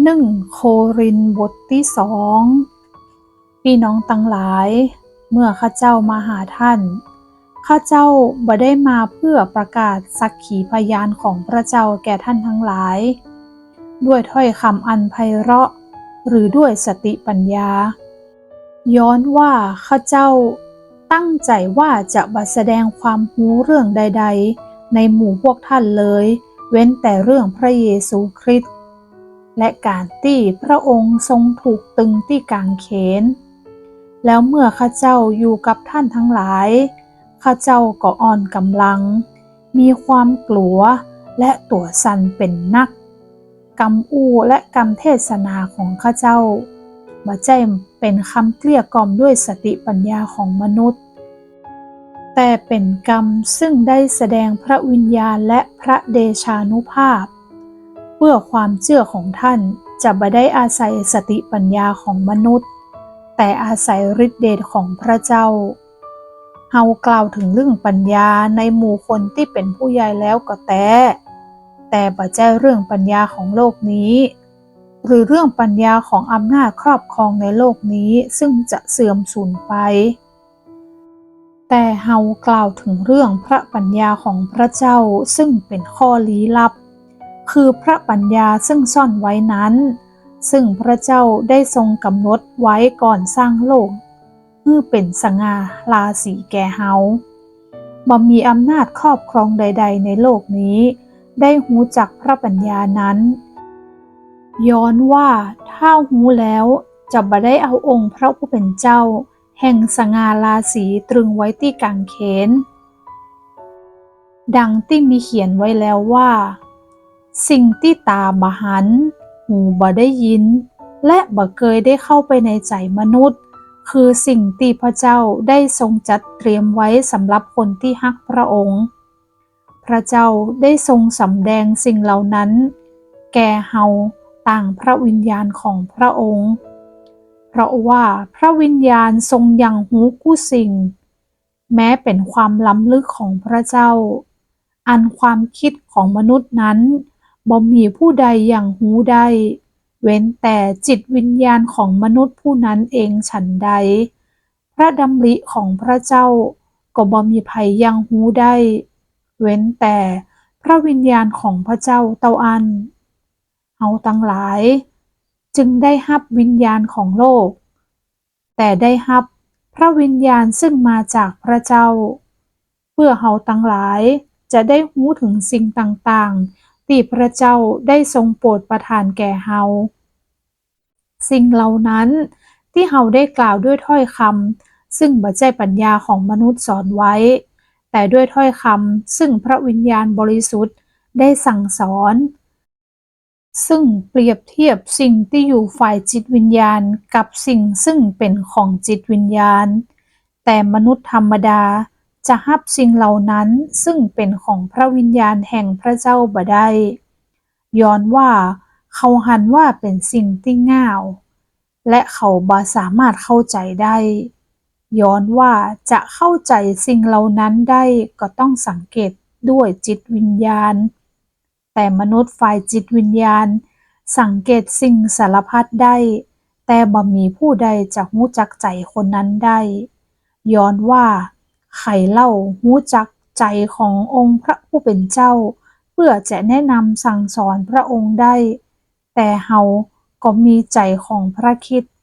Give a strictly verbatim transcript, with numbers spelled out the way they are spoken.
หนึ่งโครินธ์บทตี้สอง ปี้น้องตังหลาย เมื่อข้าเจ้ามาหาต้าน ข้าเจ้าบ่ได้มาเปื้อประกาศสักขีพยานของพระเจ้าแก่ต้านตังหลาย ด้วยถ้อยกำอันไพเราะ หรือด้วยสติปัญญา ย้อนว่าข้าเจ้าตั้งใจ๋ว่าจะบ่แสดงความฮู้เรื่องใดๆ ในหมู่พวกต้านเลย เว้นแต่เรื่องพระเยซูคริสต์ และก๋านตี้พระองค์ทรงถูกตึงตี้กางเขน แล้วเมื่อข้าเจ้าอยู่กับต้านตังหลาย ข้าเจ้าก็อ่อนก๋ำลัง มีความกั๋ว และตั๋วสั่นเป๋นนัก กำอู้และกำเทศนาของข้าเจ้า บ่ใจ้เป๋นกำเกลี้ยกล่อมด้วยสติปัญญาของมนุษย์ แต่เป๋นกำซึ่งได้แสดงพระวิญญาณและพระเดชานุภาพ เปื้อความเจื้อของต้านจะบ่ได้อาศัยสติปัญญาของมนุษย์ แต่อาศัยฤทธิ์เดชของพระเจ้า เฮากล่าวเถิงเรื่องปัญญาในหมู่คนตี้เป๋นผู้ใหญ่แล้วก็แต๊ แต่บ่ใจ้เรื่องปัญญาของโลกนี้ หรือเรื่องปัญญาของอำนาจครอบครองในโลกนี้ซึ่งจะเสื่อมสูญไป แต่เฮากล่าวเถิงเรื่องพระปัญญาของพระเจ้าซึ่งเป๋นข้อลี้ลับ คือพระปัญญาซึ่งซ่อนไว้นั้น ซึ่งพระเจ้าได้ทรงกำหนดไว้ก่อนสร้างโลก หื้อเป๋นสง่าราศีแก่เฮา บ่มีอำนาจครอบครองใดๆ ในโลกนี้ได้ฮู้จักพระปัญญานั้น ย้อนว่าถ้าฮู้แล้วจะบ่ได้เอาองค์พระผู้เป๋นเจ้าแห่งสง่าราศีตรึงไว้ตี้กางเขน ดังตี้มีเขียนไว้แล้วว่า สิ่งตี้ต๋าบ่หัน หูบ่ได้ยิน และบ่เกยได้เข้าไปในใจ๋มนุษย์ คือสิ่งตี้พระเจ้าได้ทรงจัดเตรียมไว้สำหรับคนตี้ฮักพระองค์ พระเจ้าได้ทรงสำแดงสิ่งเหล่านั้นแก่เฮาตางพระวิญญาณของพระองค์ เพราะว่าพระวิญญาณทรงหยั่งฮู้กู้สิ่ง แม้เป๋นความล้ำลึกของพระเจ้า อันความกึ๊ดของมนุษย์นั้นบ่มีผู้ใดหยั่งฮู้ได้ เว้นแต่จิตวิญญาณของมนุษย์ผู้นั้นเองฉันใด พระดำริของพระเจ้าก็บ่มีใผหยั่งฮู้ได้ เว้นแต่พระวิญญาณของพระเจ้าเต้าอั้น เฮาตังหลายจึงได้ฮับวิญญาณของโลก แต่ได้ฮับพระวิญญาณซึ่งมาจากพระเจ้า เปื้อเฮาตังหลายจะได้ฮู้เถิงสิ่งต่างๆ ตี้พระเจ้าได้ทรงโปรดประทานแก่เฮา สิ่งเหล่านั้นตี้เฮาได้กล่าวด้วยถ้อยกำซึ่งบ่ใจ้ปัญญาของมนุษย์สอนไว้ แต่ด้วยถ้อยกำซึ่งพระวิญญาณบริสุทธิ์ได้สั่งสอน ซึ่งเปรียบเทียบสิ่งตี้อยู่ฝ่ายจิตวิญญาณกับสิ่งซึ่งเป๋นของจิตวิญญาณ แต่มนุษย์ธรรมดาจะฮับสิ่งเหล่านั้นซึ่งเป๋นของพระวิญญาณแห่งพระเจ้าบ่ได้ ย้อนว่าเขาหันว่าเป๋นสิ่งตี้ง่าว และเขาบ่สามารถเข้าใจ๋ได้ ย้อนว่าจะเข้าใจ๋สิ่งเหล่านั้นได้ก็ต้องสังเกตด้วยจิตวิญญาณ แต่มนุษย์ฝ่ายจิตวิญญาณสังเกตสิ่งสารพัดได้ แต่บ่มีผู้ใดจะฮู้จักใจ๋คนนั้นได้ ย้อนว่าใผเล่าฮู้จักใจ๋ขององค์พระผู้เป๋นเจ้า เปื้อจะแนะนำสั่งสอนพระองค์ได้ แต่เฮาก็มีใจ๋ของพระคริสต์